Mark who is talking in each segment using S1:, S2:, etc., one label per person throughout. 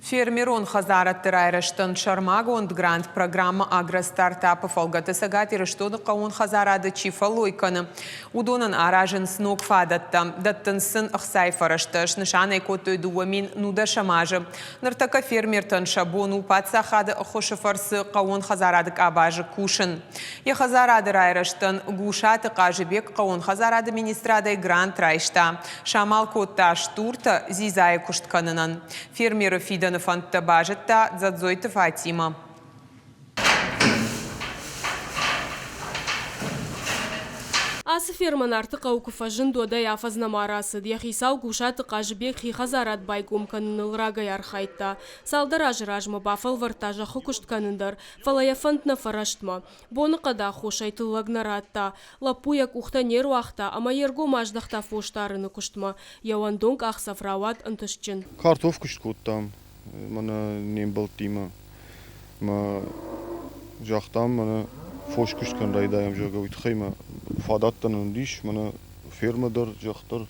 S1: Фермерон хӕдзарадты райрӕзтӕн сӕрмагонд грант программӕ Агростартап-ы фӕлгӕты Цӕгат Ирыстоны хъӕууон хӕдзарады чи фӕллой кӕны, уыдонӕн аразынц ног фадӕттӕ, дӕттынц сын ӕхцайы фӕрӕзтӕ. Снысан ӕй кодтой 2010 азы. Ныртӕккӕ фермертӕн сӕ бон у паддзахады ӕххуысы фӕрцы хъӕууон хӕдзарады къабазы кусын. Йӕ хӕдзарады райрӕзтӕн Гусаты Хъазыбег хъӕууон хӕдзарады министрадӕй грант райста. Самал кодта стуртӕ дзидзайы куыст кӕнынӕн. Фермеры фидӕны фӕндтӕ базыдта Дзадзойты Фатимӕ.
S2: Ацы фермӕ Нартыхъӕуы куы фӕзынд, уӕд ӕй афӕдз нӕма рацыд. Йӕ хицау Гусаты Хъазыбег хи хӕдзарад байгом кӕныныл рагӕй архайдта. Цалдӕр азы размӕ бафӕлвӕрдта зӕххы куыст кӕнын дӕр, фӕлӕ йӕ фӕнд нӕ фӕрӕстмӕ. Боныхъӕды аххосӕй тыллӕг нӕ радта. Лӕппу йӕ къухтӕ не руагъта ӕмӕ йе ргом аздӕхта фосдарыны куыстмӕ. Йӕ уӕндон къахдзӕф рауад ӕнтыстджын.
S3: Картоф куыст кодтам мӕнӕ не мбӕлттимӕ. Мӕ загътам, мӕнӕ фоскуыст кӕнын райдайӕм, зӕгъгӕ, уый тыххӕй мӕ фадат дӕр нын уыдис, мӕнӕ фермӕ дӕр, зӕхх дӕр,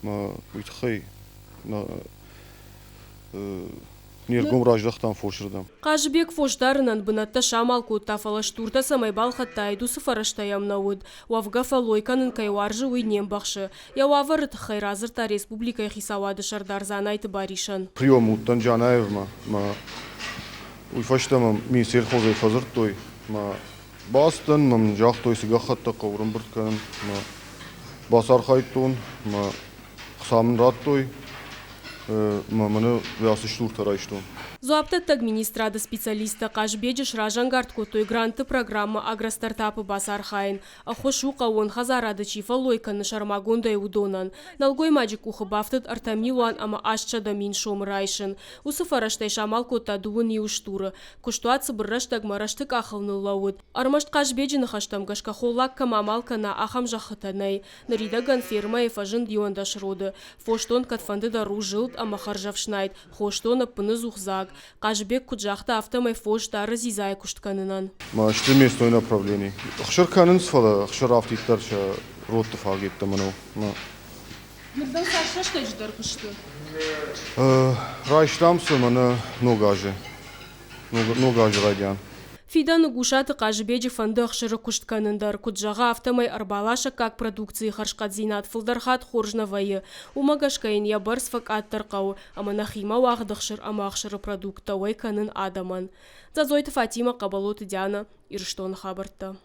S3: мӕ уый тыххӕй не ргом раздӕхтам фосырдӕм.
S2: Хъазыбег фосдарынӕн бынӕттӕ самал кодта, фӕлӕ стуртӕ цӕмӕй балхӕдтаид, уыцы фӕрӕзтӕ йӕм нӕ уыд. Уӕвгӕ фӕллой кӕнын кӕй уарзы, уый не мбӕхсы. Йӕ уавӕры тыххӕй радзырдта республикӕйы хицауады сӕрдар Дзанайты Барисӕн.
S3: Прием уыдтӕн Джанаевмӕ, мӕ уый фӕстӕ мӕм Минсельхозӕй фӕдзырдтой, мӕ бацыдтӕн, мӕм загътой, цы гӕххӕттӕ хъӕуы ӕрӕмбырд кӕнын, мӕ бацархайдтон, мӕ хца мын радтой, мӕ мӕнӕ ацы стуртӕ райстон.
S2: Дзуапдӕттӕг министрады специалисттӕ Хъазбеджы сразӕнгард кодтой грантты программӕ Агростартап-ы бацархайын. Ӕххуыс у хъӕууон хӕдзарады чи фӕллой кӕны сӕрмагондӕй уыдонӕн. Нӕлгоймаджы къухы бафтыд 3 800 000 сомы райсын. Уыцы фӕрӕзтӕй самал кодта дыууын иу стуры. Куыстуат цыбыр рӕстӕгмӕ рӕзты къахыл ныллӕууыд. Ӕрмӕст Хъазбеджы ныхӕстӕм гӕсгӕ холлаг кӕм амал кӕна, ахӕм зӕххытӕ нӕй. Ныридӕгӕн фермӕйы фӕзынд 11 роды. Фосдон кӕдфӕндыдӕр у зылд ӕмӕ хӕрзӕфснайд, хосдон ӕппыныдзух дзаг. Хъазыбег куыд загъта, афтӕмӕй фос дары дзидзайы куыст кӕнынӕн.
S3: Сты местное направление. Ӕхсыр кӕнынц, фӕлӕ ӕхсыр афтиддӕр сӕ родты фаг йеддӕмӕ нӕу.
S2: Нырдӕм цас рӕстӕджы дӕргъы сты?
S3: Райстам сӕ мӕнӕ ног азы. Ног азы райдиан.
S2: Фидӕны Гусаты Хъазыбеджы фӕнды ӕхсыры куыст кӕнын дӕр. Куыд зӕгъы, афтӕмӕй ӕрбаласӕггаг продукцийы хӕрзхъӕддзинад фылдӕр хатт хорз нӕ вӕййы. Уымӕ гӕсгӕ йын йӕ бӕрц фӕкъаддӕр хъӕуы ӕмӕ нӕхимӕ уагъд ӕхсыр ӕмӕ ӕхсыры продукттӕ уӕй кӕнын адӕмӕн. Дзӕдзойты Фатимӕ, Хъӕбӕлоты Дианӕ, Ирыстоны хабӕрттӕ.